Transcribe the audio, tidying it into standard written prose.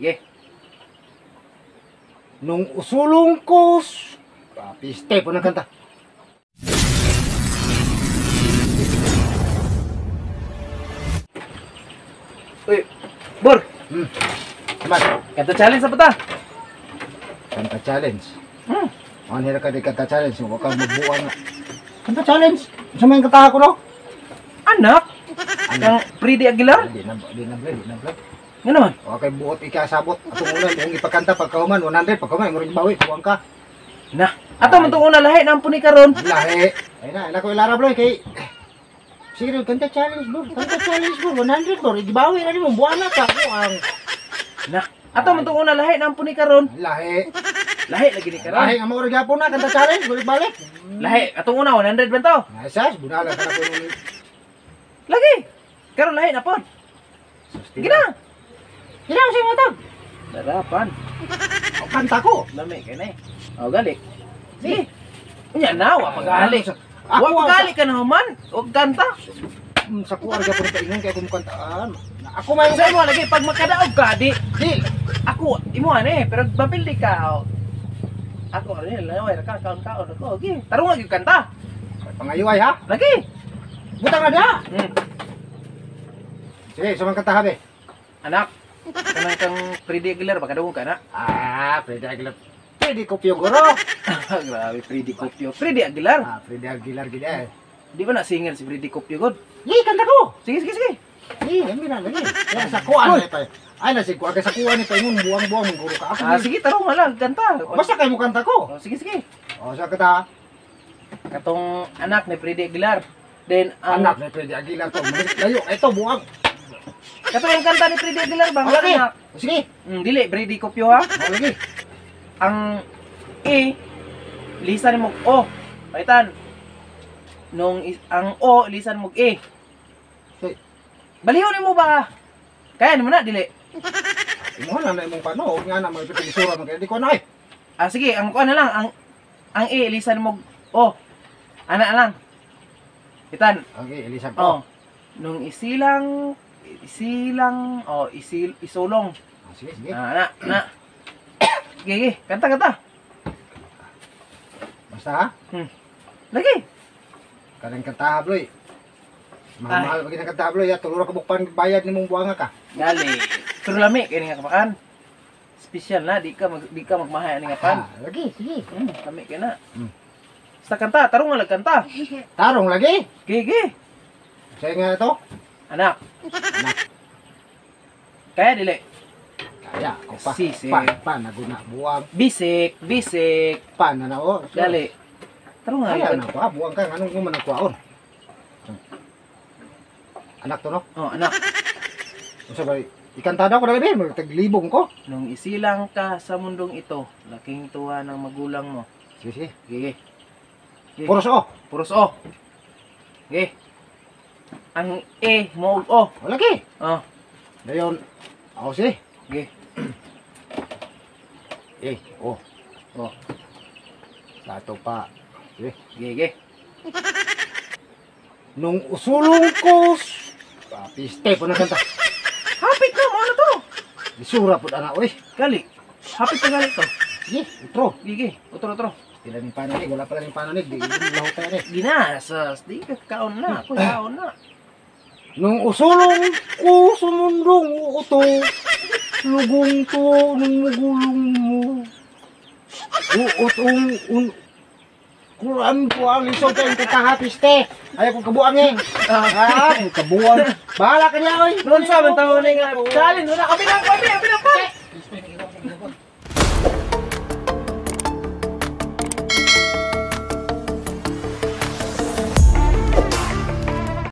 Sige. Nung usulong ko, piste po ng kanta. Uy, Bor. Man. Kanta challenge sa pata. Kanta challenge. Ano hira ka di kanta challenge? Huwag kang magbuwang. Kanta challenge? Sa mga kanta ko no? Anak? Ang Freddie Aguilar? Di na. Nga naman? Okay, buot ikasabot. Atong una, kung ipakanta pagkahuman, 100, pagkahuman, mo rin bawi, buwang ka. Na, ato man itong una, lahi na ang puni karon. Lahi. Ay na, ko ilara, bro, kay... Sige, kanta challenge, bro. Kanta challenge, bro. 100, bro. Igibawi na rin mo, buwan na ka. Buwang. Na, ato man itong una, lahi na ang puni karon. Lahi. Lahi, lagi ni karon. Lahi, ang mga origapon na, kanta challenge, balik-balik. Lahi, atong una, 100 ba to? Nasas, bunala ka na po nung... Lagi. Karon lahi na po. Gina. Gina, siya mo tag. Darapan. O, kanta ko. Lami kay na eh. O, gali. Sige. Unya na, wa pagali. Ako, Wa pagali ka na human. O kanta. Sa kuwar ka po paingon kaya kung kantaan. Ako may... Sa imo lagi, pag makadaog ka, di. Di. Ako, imo ani, pero bapildi ka. O. Ako, ano yun, laway, ka, kaon-kaon. Ako, okay. Tarong nga, yung kanta. Pangayuay, ha? Lagi. Butang na diha. Sige, sumang kanta, habi. Anak. Kanang kang Freddie Aguilar, baka dungog ka na. Ah, Freddie Aguilar. Freddie Copio guro. Grabe, Freddie Copio. Freddie Aguilar. Ah, Freddie Aguilar gid eh. Di ba na single si Freddie Copio god? Ye, kanta ko. Sige. Ye, yan na lagi. Yan sa kuan ni pa. Ay na sig kuan sa kuan ni pa ingon buwang-buwang mong guro ka. Ako. Ah, sige, tarong lang kanta. Basta kay mo kanta ko. Oh, sige. Oh, sa kanta. Katong anak ni Freddie Aguilar. Then ang anak ni Freddie Aguilar to. Layo, ito buwang. Katong ang kanta ni Freddie Aguilar bang? Okay. Sige. Dili Freddie Copio ha. Lagi. Ang E lisan mo O. Paitan. Nung ang O lisan mo E. Baliw nimo ba? Kaya nimo na dili. Imo na na imong pano, nga na magpipilisura man kay di ko na eh. Ah sige, ang kuan na lang ang E lisan mo O. Ana lang. Itan. Okay, ilisan ko. Oh. Nung isilang oh isulong. Ah, sige. Ah, na. Sige, kanta. Basta ha? Lagi. Kanang kanta habloy. Mahal pag kanta habloy, ya tulura ka bukpan bayad nimong buwanga ka. Gali. Pero lami kay nga kapakan. Special na di ka magmahay ani nga pan. Ah, lagi, sige. Lami kay na. Basta kanta, tarong nga kanta. Tarong lagi. Sige. Sige nga ito. Anak. Kaya dili. Kaya ako pa. Sisi. Pa naguna buwang. Bisik. Pa na na oh. Gali. Tarong nga. Kaya na pa buwang ka nganong mo man nagkuhaon. Anak to no? Oh, anak. Unsa ba ikanta daw ko dali be, magtaglibong ko. Nung isilang ka sa mundong ito, laking tuwa ng magulang mo. Sige. Sige. Puros o. Puros o. Sige. Ang E mo og O. Lagi. Oh. Dayon. Ako sige. Sige. Eh, oh. Oh. Sato pa. Sige. Sige. Nung usulong ko, piste po na kanta. Hapit na mo ano to? Isura po na oy. Gali. Hapit na gali to. Sige, utro. Sige, utro. Tila ning pananig, wala pala ning pananig, di lahutan ni. Ginasas, di ka kaon na, ako kaon na. Nung usulong ko sa mundong uto, lugong to nung mugulong mo. Uutong un Kuran ko ang lisod kayong kakahapiste. Ayaw kong kabuang eh. Ah, kabuang. Bahala ka niya, oy. Noon sa man tawon nga. Challenge, wala kami lang, kami.